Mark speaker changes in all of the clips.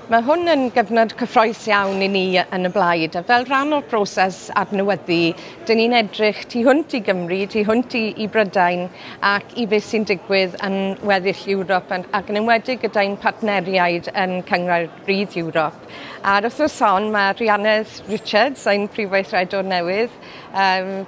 Speaker 1: Mae hwn yn gyfnod cyffrous iawn i ni yn y blaid a fel rhan o'r broses adnewyddu, dyn ni'n edrych tu hwnt i Gymru, tu hwnt i Brydain ac i beth sy'n digwydd yn weddill Ewrop ac yn enwedig gyda'n partneriaid yn Cynghrair Rydd Ewrop. A'r wythnos hon mae Rhianedd Richards, ein prif weithredwr newydd,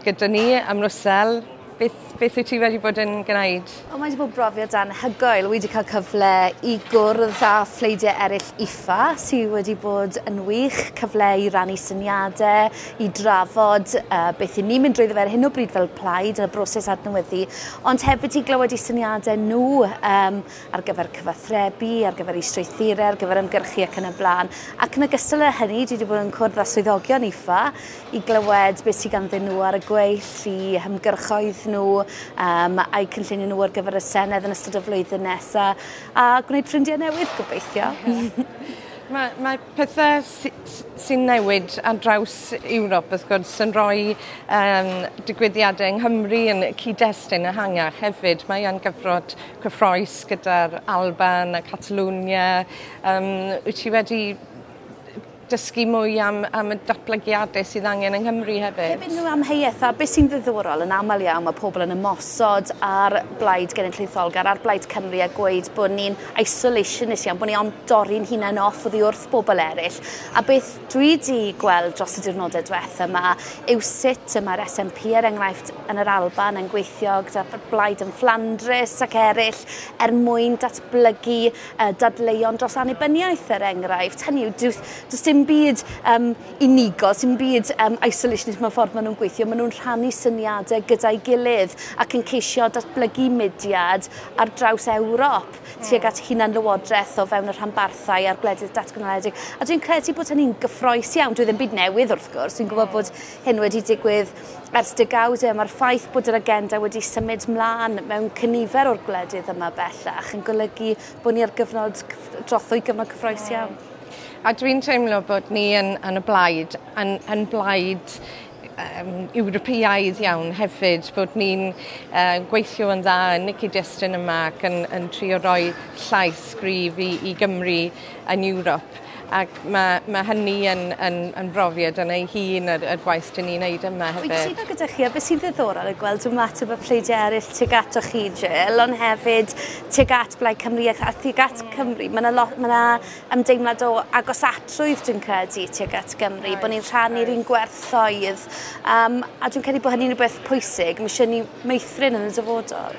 Speaker 1: gyda ni ym Mrwsel. Beth wyt ti wedi bod yn gwneud?
Speaker 2: O, mae wedi bod brofiad anhygoel. Wi wedi cael cyfle i gwrdd â phleidiau eraill IFA, sydd wedi bod yn wych. Cyfle i rannu syniadau, i drafod beth i ni'n mynd drwyddo fe ar hyn o bryd fel plaid yn y broses adnewyddu, ond hefyd i glywed eu syniadau nhw ar gyfer cyfathrebu, ar gyfer eu strwythurau, ar gyfer ymgyrchu ac yn y blaen. Ac yn ogystal â hynny, dwi wedi bod yn cwrdd â swyddogion IFA i glywed beth sydd ganddyn nhw ar y gweill, i hymgyrchoedd nhw a'u cynllunio nhw ar gyfer y Senedd yn ystod y flwyddyn nesaf, a gwneud ffrindiau newydd gobeithio.
Speaker 1: Mae pethau sy'n newid ar draws Ewrop wrth gwrs yn rhoi digwyddiadau yng Nghymru yn cyd-destun ehangach hefyd. Mae yn gyfnod cyffrous gyda'r Alban a Catalonia. Wyt ti wedi dysgu mwy am y datblygiadau sydd angen yng Nghymru hefyd?
Speaker 2: Hefyd nhw amheuaeth, a beth sy'n ddiddorol yn aml iawn mae pobl yn ymosod ar blaid genedlaetholgar, ar blaid Cymru a gweud bod ni'n isolationist iawn, bod ni ond dorri'n hunain off oddi wrth bobl eraill. A beth dwi wedi gweld dros y diwrnodau diwetha yma yw sut y mae'r SNP er enghraifft yn yr Alban yn gweithio gyda blaid yn Fflandrys ac eraill er mwyn datblygu dadleuon dros annibyniaeth er enghraifft. Hynny yw, does dim byd unigol, dim byd isolationist mewn ffordd maen nhw'n gweithio. Maen nhw'n rhannu syniadau gyda'i gilydd ac yn ceisio datblygu mudiad ar draws Ewrop tuag at hunanlywodraeth o fewn y rhanbarthau a'r gwledydd datganoledig. A dwi'n credu bod hynny'n gyffrous iawn. Dwi ddim byd newydd wrth gwrs. Dwi'n gwybod bod hyn wedi digwydd ers degawdau. Mae'r ffaith bod yr agenda wedi symud mlaen mewn cynifer o'r gwledydd yma bellach yn golygu bod ni ar gyfnod drothwy gyfnod cyffrous iawn.
Speaker 1: A dwi'n teimlo bod ni yn y blaid, yn blaid Ewropeaidd iawn hefyd, bod ni'n gweithio yn dda yn y cyd-destun yma ac yn trio rhoi llais gryf i Gymru yn Ewrop. Ac mae hynny yn brofiad yn ei hun y gwaith dyn ni'n neud yma hefyd.
Speaker 2: Wy'n cytuno gyda chi, a beth sy'n ddiddorol yw gweld ymateb y pleidiau eraill tuag atoch chi, Jill, ond hefyd tuag at Blaid Cymru a tuag at Cymru. Mae yna ymdeimlad o agosatrwydd, dwi'n credu, tuag at Gymru, bod ni'n rhannu'r un gwerthoedd. A dwi'n credu bod hynny'n rhywbeth pwysig, mae eisiau ni meithrin yn y dyfodol.